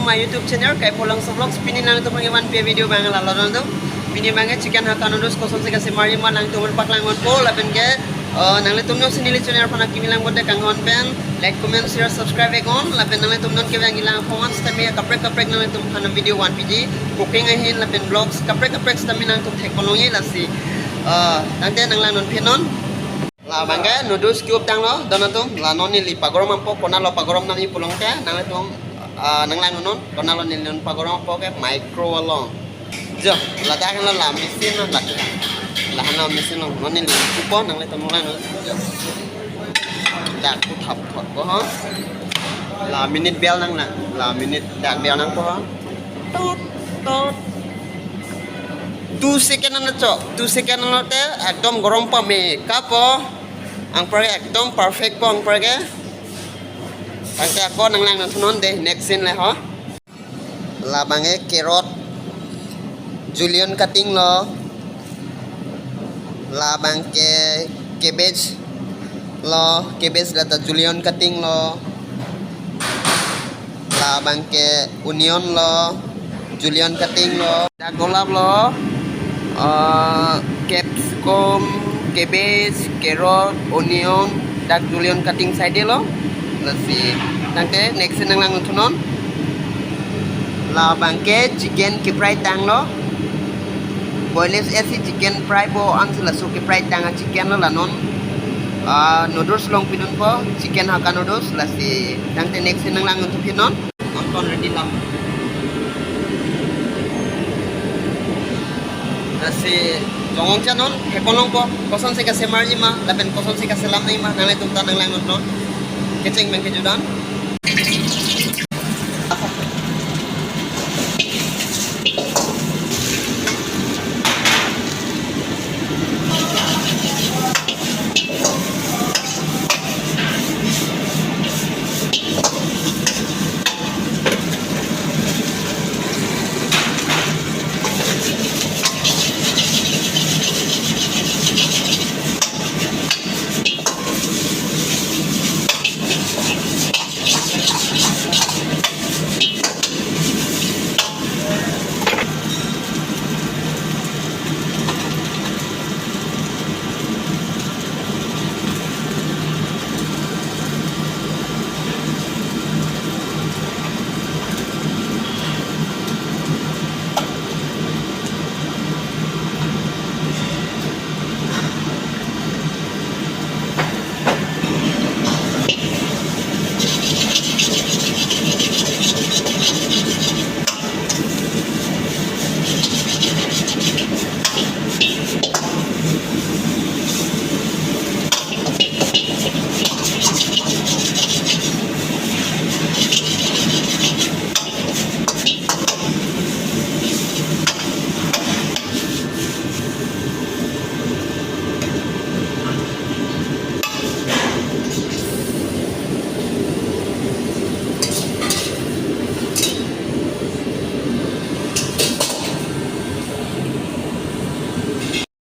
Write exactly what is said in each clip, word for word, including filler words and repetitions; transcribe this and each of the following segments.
My YouTube channel Kaipholangso Vlogs. Pini nangtum aphan kevan pi video abang lalo nangtum. Pini abang ke chicken Hakka noodles kosonsi kasemarji ma nangtum aphan paklang ponpo lapen ke, eh, nangtum jongsi neli channel aphan akimi lang pote kanghon pen like, comment, share, subscribe iknon lapen nangtum non kevan kelang aphan setame kaprek kaprek nangtum aphan video vanpiji, cooking ahin lapen vlogs kaprek kaprek setame nangtum thek ponlongji lasi. Eh, tangte nanglang non phi non. Labang ke noodles cube tanglo, don atum, la non neli pagorom dampo, konatlo pagorom damji pulote, nangtum, ah, nanglang non, konatlo neli non pagorom dampo ke micro along. Jo, ladak lo la machine lo lake. La non machine lo, non neli kupo, nangtum nanglang non. Jo. Dak ku thap thot po ho. La minute bell nanglang, la minute dak bell nangpo ho. Tot, tot. Two second nangchok, two second nanglote ekdom gorom pame kapo. Anparke ekdom perfect po anparke. Tangte ako nanglang non thunon dei, next scene le ho. Labang ke carrot julienne cutting lo. Labang ke cabbage lo, cabbage lata julienne cutting lo. Labang ke onion lo, julienne cutting lo. Dak golap lo, eh, capsicum, cabbage, carrot, onion, dak julienne cutting side lo. Lasi tangte next nanglang non thunon. Labang ke chicken kefry tanglo. Boilers esi chicken fry po ansi laso kefry tang a chicken lo la non. Ah, noodles long pidunpo, chicken Hakka noodles, lasi tangte next nanglang non thunon. Nonton ready lam. Lasi jongong cha non, thek ponlongpo, kosonsi kasemarji ma, lapen kosonsi kaselamji ma, nanglitum ta nanglang non non. Kecheng pen kejudan.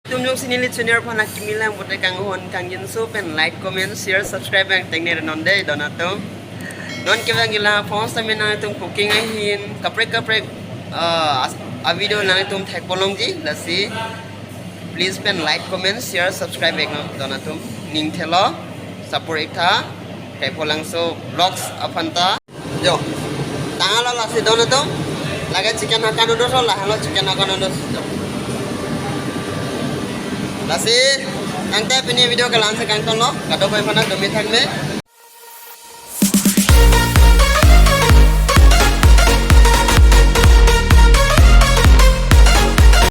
Nangtum jongsi neli channel aphan akimi lang pote kanghon kangjinso pen like, comment, share, subscribe abang tengne non dei don atum. Non kevan kelang aphan setame nangtum cooking ahin kaprek kaprek, ah, as-, a video nangtum thek ponlongji lasi. Please pen like, comment, share, subscribe iknon don atum. Ning thelo, support ik tha Kaipholangso Vlogs aphan ta. Jo. Tanglo lasi don atum. Lake chicken Hakka noodles lo, lahelo chicken Hakka noodles. Jo. Lasi tangte pini video ke la-ansi kangtonlo. Kadokave aphan dome thangme.